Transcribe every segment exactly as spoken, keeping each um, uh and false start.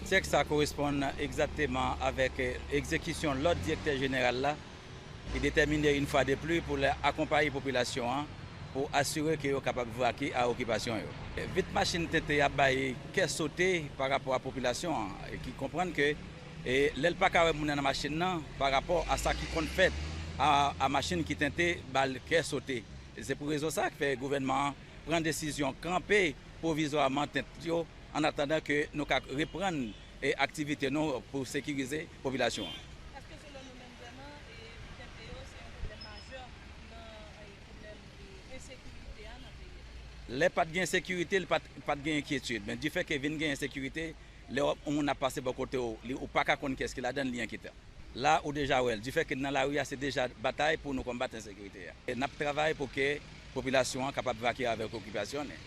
Tèks sa koresponn egzakteman avèk egzekisyon lòd Direktè Jeneral la, ki detèmine yon fwa de pli pou l akonpaye popilasyon an pou asire ke yo kapab vake a okipasyon yo. Vit machin tente ap bay kè sote pa rapò a popilasyon an, ki konprann ke e lè l pa ka wè moun nan nan machin nan, pa rapò a sa ki konn fèt a, a machin ki tente ba l kè sote. Se pou rezon sa k fè gouvènman an pran desizyon kanpe pwovizwaman tent yo, an atandan ke nou ka reprann e aktivite nou pou sekirize popilasyon an. Èske selon nou menm vrèman, e, tente yo se yon pwoblèm majè nan, e, pwoblèm, e, ensekirite a nan peyi a? Lè pa t gen ensekirite, li pa t, pa t gen enkyetid. Men difè ke vin gen ensekirite, lè w, yon moun ap pase bò kote w, li, ou pa ka konn kiyès ki ladan l, li enkyeta. La, ou deja wè l. Difè ke nan lari a, se deja batay pou nou konbat ensekirite a. E n ap travay pou ke popilasyon an kapab vake avèk okipasyon li.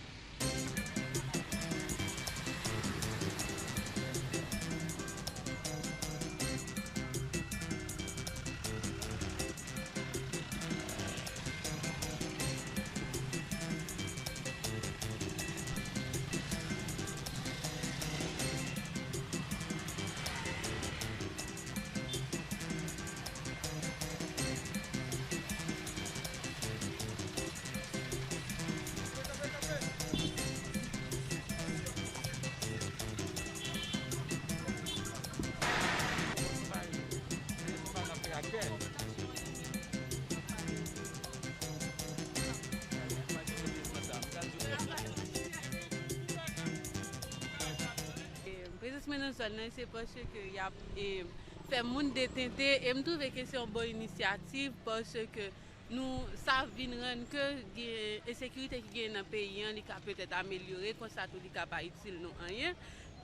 Prezans mwen nan zòn nan, se paske y ap, e, fè moun detente, e m twouve ke se yon bon inisyativ, paske nou, sa vin rann ke gen ensekirite ki genyen nan peyi an, li ka petèt amelyore, konsa tou li ka pa itil nou anyen.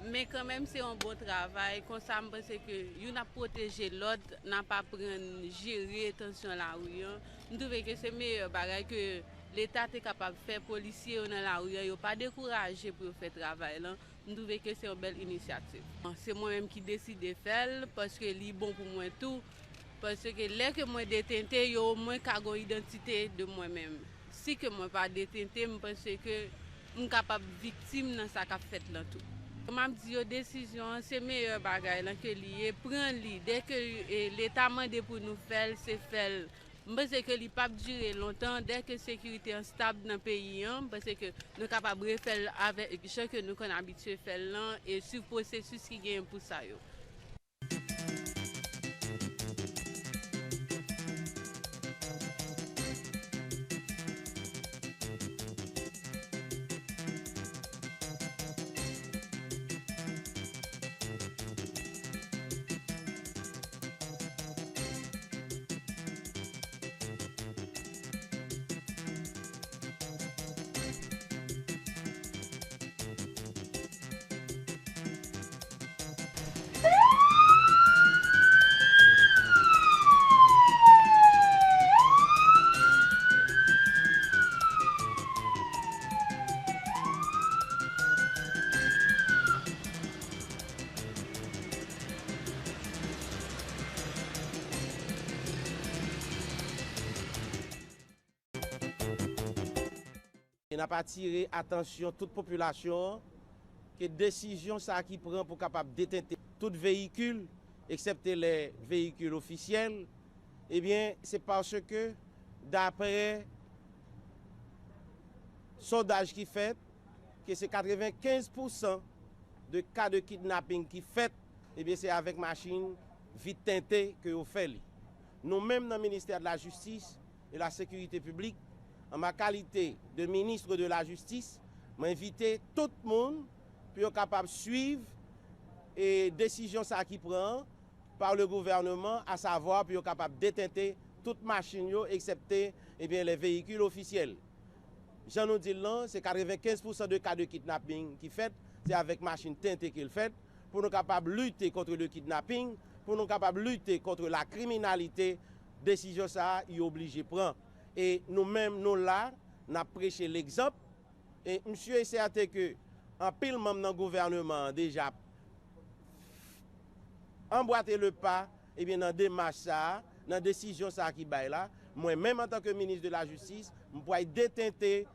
Men kanmenm, se yon bon travay. Konsa, m panse ke youn ap pwoteje lòt, n ap aprann jere tansyon lari an. M twouve ke se meyè bagay ke Leta te kapab fè, polisye yo nan lari an, yo pa dekouraje pou yo fè travay lan. M twouve ke se yon bèl inisyativ. Se mwen menm ki deside fè l, paske li bon pou mwen tou. Paske lè ke mwen detente, yo omwen ka gon idantite de mwen menm. Si ke mwen pa detente, m panse ke m kapab viktim nan sa k ap fèt lan tou. M ap di yo, desizyon an se meyè bagay lan ke li ye, pran li. Dè ke, e, Leta mande pou nou fè l, se fè l. M panse ke li p ap dire lontan, dè ke sekirite an stab nan peyi an, m panse ke nou kapab refè l avèk jan ke nou konn abitye fè l lan, e swiv pwosesis ki genyen pou sa yo. E n ap atire atansyon tout popilasyon an ke desizyon sa a ki pran pou kapab detente tout veyikil, eksepte lè veyikil ofisyèl, ebyen, se paske, daprè sondaj ki fèt, ke se katrevenkenz pousan de ka de kidnaping ki fèt, ebyen, se avèk machin vit tente ke yo fè li. Nou menm nan ministè de la jistis e la sekirite piblik, an ma kalite de ministre de la jistis, mwen envite tout moun pou yo kapab swiv e desizyon sa ki pran an par le gouvernement, asavwa pou yo kapab detente tout machin yo, eksepte, ebyen, les véhicules officiels. Jan nou di l lan, se katrevenkenz pousan de ka de kidnaping ki fèt, se avèk machin tente ke l fèt, pou nou kapab lite kont le kidnaping, pou nou kapab lite kont la kriminalite, desizyon sa a, yo oblije pran. E nou menm, nou la, n ap preche legzanp, e m si e sèten ke anpil manm nan gouvèneman an deja anbwate le pa, ebyen, nan demach sa a, nan desizyon sa a ki bay la. Mwen menm, antanke minis de la jistis, m pral detente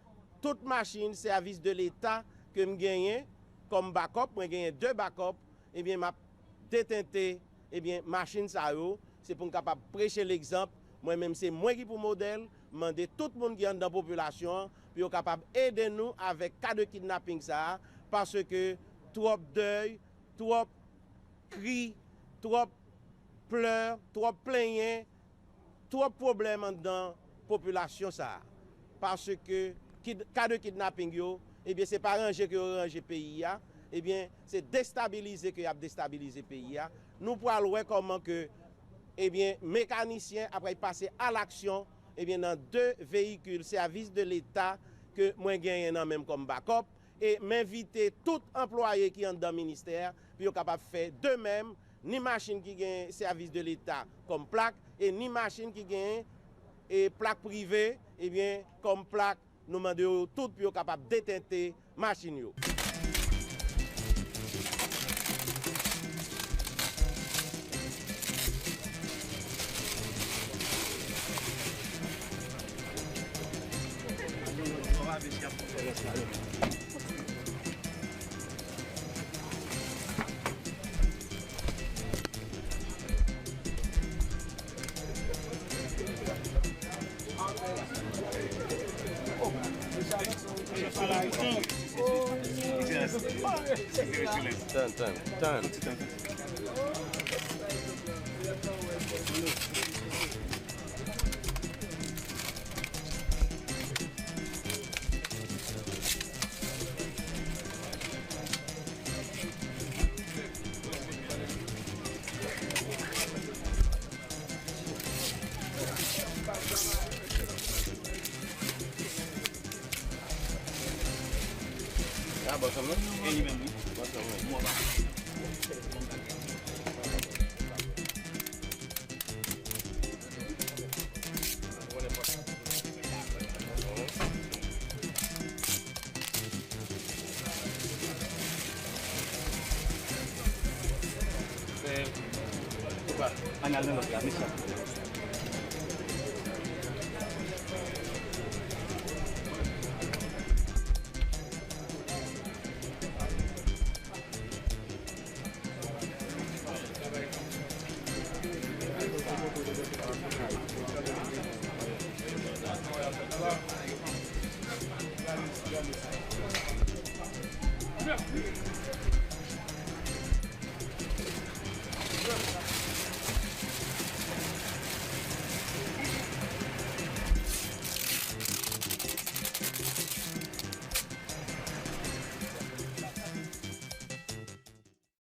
tout machin sèvis de leta ke m genyen kòm bakòp. Mwen genyen de bakòp, ebyen, m ap detente, ebyen, machin sa yo. Se pou n kapab preche legzanp. Mwen menm, se mwen ki pou modèl. M mande tout moun ki anndan popilasyon an pou yo kapab ede nou avèk ka de kidnaping sa a, paske twòp dèy, twòp kri, twòp plè, twòp plenyen, twòp pwoblèm anndan popilasyon sa a. Paske kid-, ka de kidnaping yo, ebyen, se pa ranje ke yo ranje peyi a, ebyen, se destabilize ke y ap destabilize peyi a. Nou pral wè kòman ke, ebyen, mekanisyen ap pase a laksyon, ebyen, nan de veyikil sèvis de leta ke mwen genyen nan men m kòm bakòp, e m envite tout anplwaye ki anndan ministè a pou yo kapab fè de menm, ni machin ki gen sèvis de leta kòm plak, e ni machin ki gen, e, plak prive, ebyen, kòm plak, nou mande yo tout pou yo kapab detente machin yo. Tan, tan, tan. A, bòs an mwen? E li menm, wi. Bòs an mwen. Mwen pa. Ann al nan lòt la, mesye.